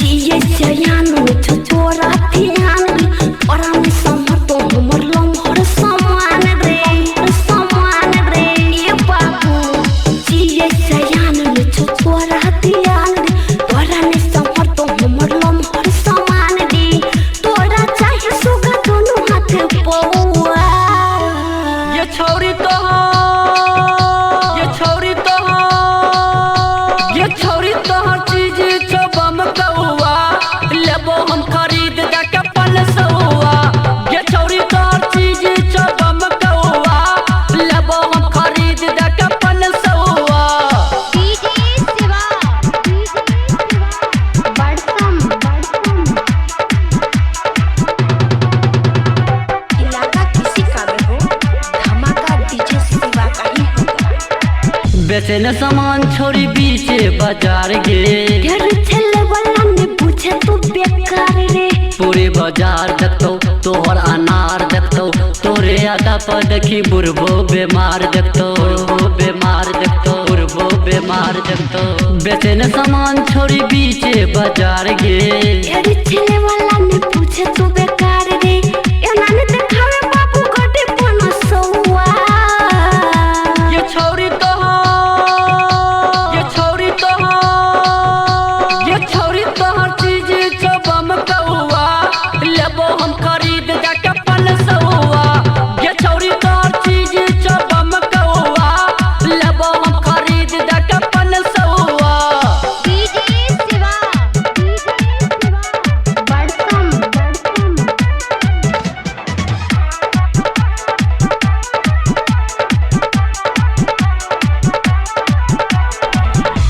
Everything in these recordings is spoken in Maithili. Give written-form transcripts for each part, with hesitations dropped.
जिये सयान में तोरा ध्यान रे, तोरा में समर तो हमर लम्हर समान रे, समान रे। ए बाबू जिये सयान में तोरा ध्यान रे, तोरा में समर तो हमर लम्हर समान रे। तोरा चाहे सुगा दोनों हाथ पौआ। ये छौरी तो, ये छौरी तो, ये छौरी तो हर चीज छौ बम कौआ, लेबो हम खरीद जाके पनसौआ। ये छौरी तो हर चीज छौ बम कौआ, लेबो हम खरीद जाके पनसौआ। डीजे शिवा, बड़सम बड़सम। इलाका किसी का भी हो, धमाका डीजे शिवा का ही होगा। बेचने सामान छोरी बीचे बाजार गे, ढेर छेले वाला ने पूछे तू बेकार रे। पूरे बाजार देखतौ तोहर अनार देखतौ, तोरे आधा पर देखी बुढ़बो बीमार देखतौ, बुढ़बो बीमार देखतौ, बुढ़बो बीमार देखतौ। बेचने सामान छोरी बीचे बाजार गे, ढेर छेले वाला ने पूछे तू बेकार रे। एना ने देखावे बाबू गड्डी पनसौआ। ये छौरी तो, ये छौरी तो, ये छौरी तो हर चीज छौ बम कौआ, लेबो हम खरीद जाके पनसौआ। ये छौरी तो हर चीज छौ बम कौआ, लेबो हम खरीद जाके पनसौआ। डीजे शिवा, बड़सम बड़सम।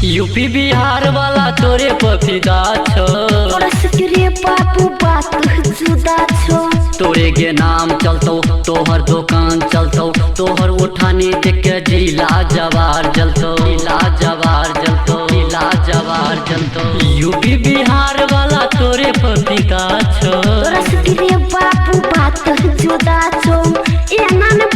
यूपी बिहार वाला तोरे पफिदा छौ, तोरा से रे बाबू बात जुदा छो। तोरे गे नाम चलतौ तोहर दुकान चलतौ, तोहर उठानी देख के जिला जवार जलतौ, जिला जवार जलतौ, जिला जवार जलतौ। यूपी बिहार वाला तोरे पफिदा छौ, तोरा से रे बाबू बात जुदा छो। एना ने